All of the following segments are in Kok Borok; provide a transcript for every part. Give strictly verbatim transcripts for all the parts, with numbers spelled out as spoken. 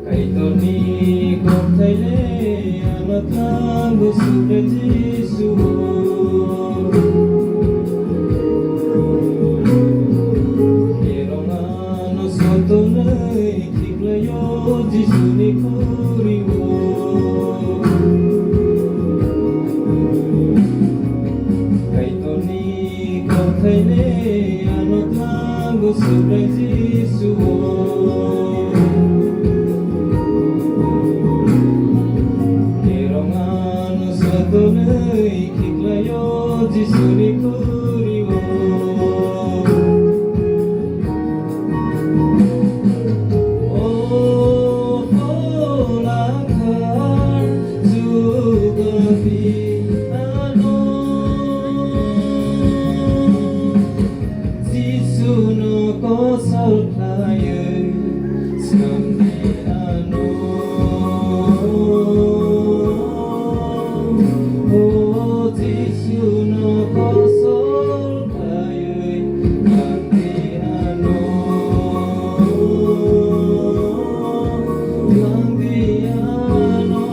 Kaitorni kokthai le ano thango Subrai Jisu o. Kerong ano sotonwi khiklaio Jisuni khuri-o. Kaitorni kokthai le ano thango Subrai Jisu o. Kerong ano sotonwi khiklaio Jisuni khuri-o. O phola kha chubapi ano. Jisuno kosol khlaiwi swngdi ano. O Jisuno kosol khlaiwi swngdi ano. Swngdi ano.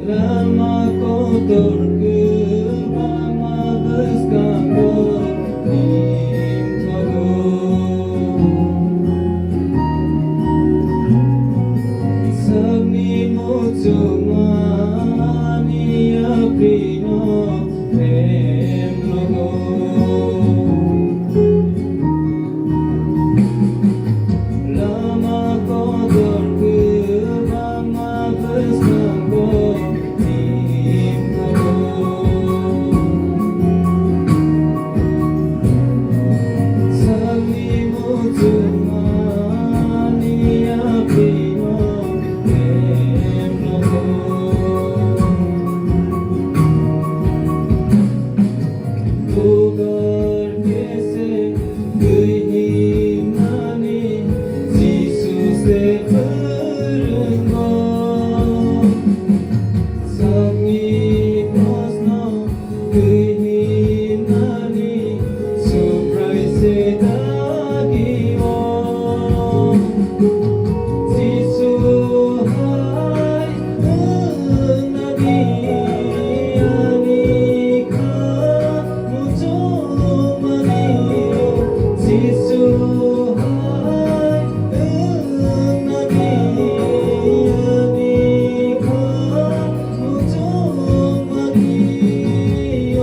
Lama kotor kwbangma bwskango rimthogo. Sakni muchungmani yaprino prem nogo. Lama kotor kwbangma bwskango rimthogo. Sakni muchungmani yaprino prem nogo. Bugar kese twi himnani Jisu se phwrwngo. Sakni kosno twi himnani Subrai se dagi-o. Jisu hai wngna di ani kha muchungmani. Jisu hai wngna di ani kha muchungmani. O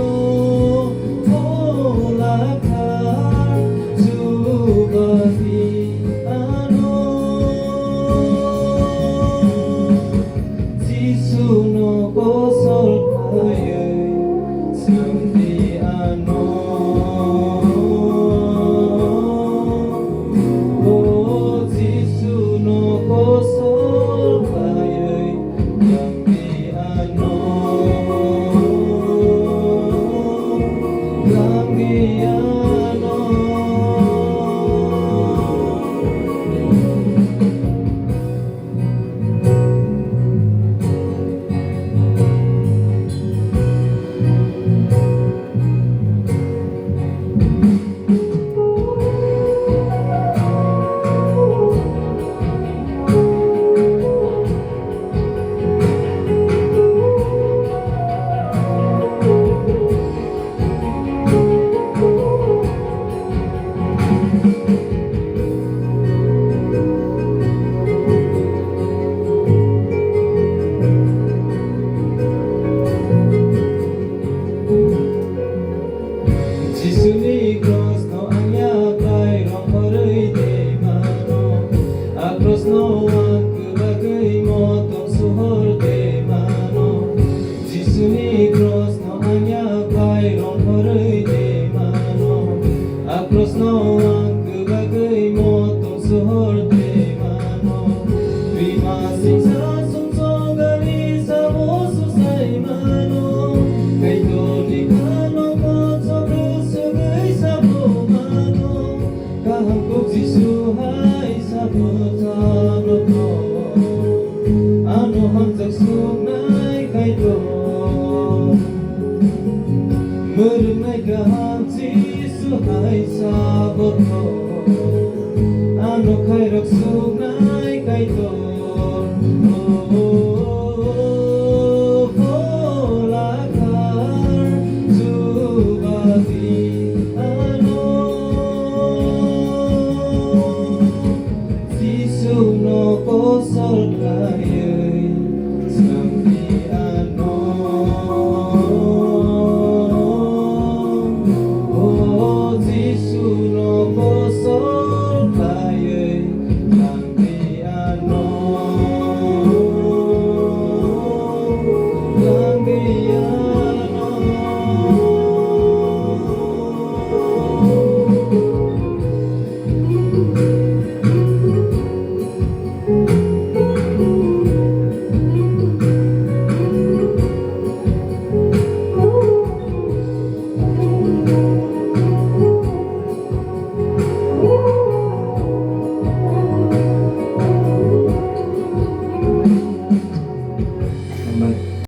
phola kha chubapi ano. Jisuno kosol khlaiwi swngdi ano. O Jisuno kosol khlaiwi swngdi ano. Swngdi ano. Suknai Kaitor, mwrwngnai kaham Jisu hai sabono, ano khairok suknai Kaitor, o